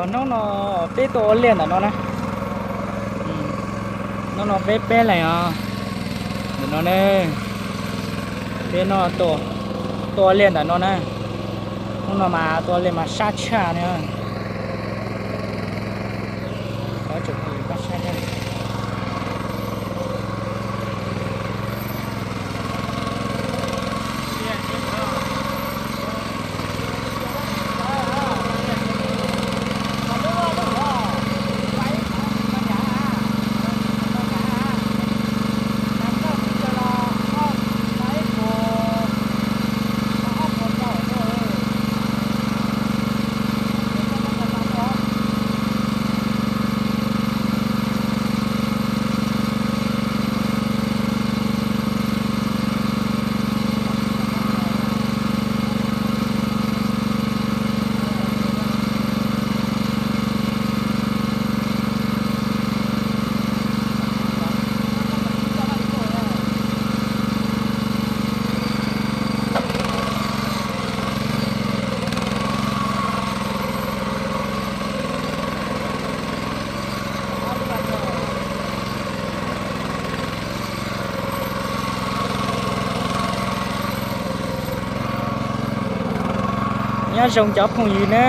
Hnub no peb tuaj ua liaj ntawm no na. Hnub no peb peb leeg os. Ntawm no ne, peb no tuaj ua liaj ntawm no na. Hnub no mas tuaj ua liaj mas sab tshaj na. Nyob zoo cov phooj ywg ne.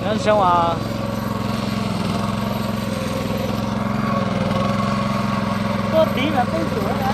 Nyob zoo os. Tuaj tiv mas poob ruam na.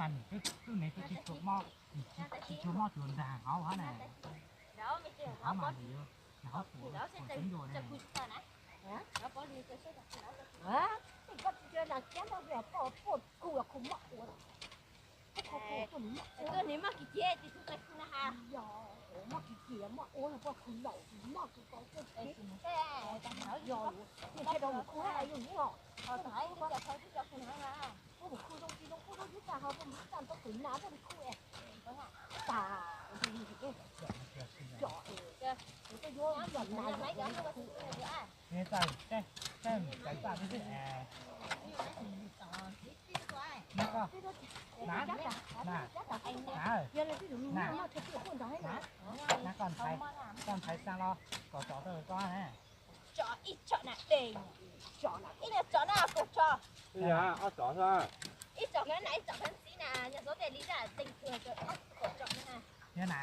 Twb ne, twb tsis tshua mob, tsis tshua mob, tsuas nrag hauv hab na. Hauv mas nws yuav, nws hauv pum, pum teeb dua ne. Koj tsis ntsia nas kiab ntau, koj poj khu los khu mob ua. Koj khu tuaj nws mob ua. Tuaj nws mob kiv kiag ces tus tais khu na ha. Yog, mob kiv kiag, mob ua los poj khu laus, mob kiv kiag. Yog, nws thiaj rau nws khu hab yus nyob. Koj mus khu zoo tsis zoo, koj zoo yub tag ho, koj mus txaj tau tus nas koj mus khu es. Tas, koj yuav yog nas yog khu. Koj ntxhais xaa los kom tsom rau koj na. Tsom ib tsom na, ib tsom na kaum tsom. Ib tsom na, ib tsom ntxiv na, yog xov tej li zaj teej tug kaum tsom na. Yog na.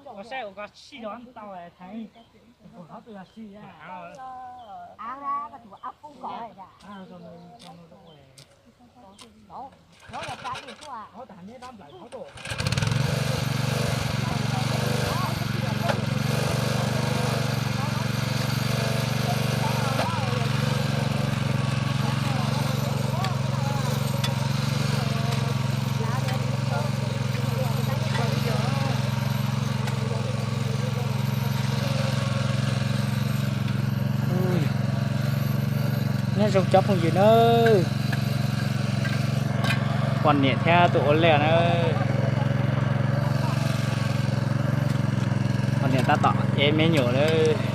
Koj saib ua koj sib zog tau thaij, tus hlob twb yog sib. Nyob zoo cov phooj ywg nawb, poj niam thiab tus ua liaj na, poj niam tab tom ev me nyuam lawm.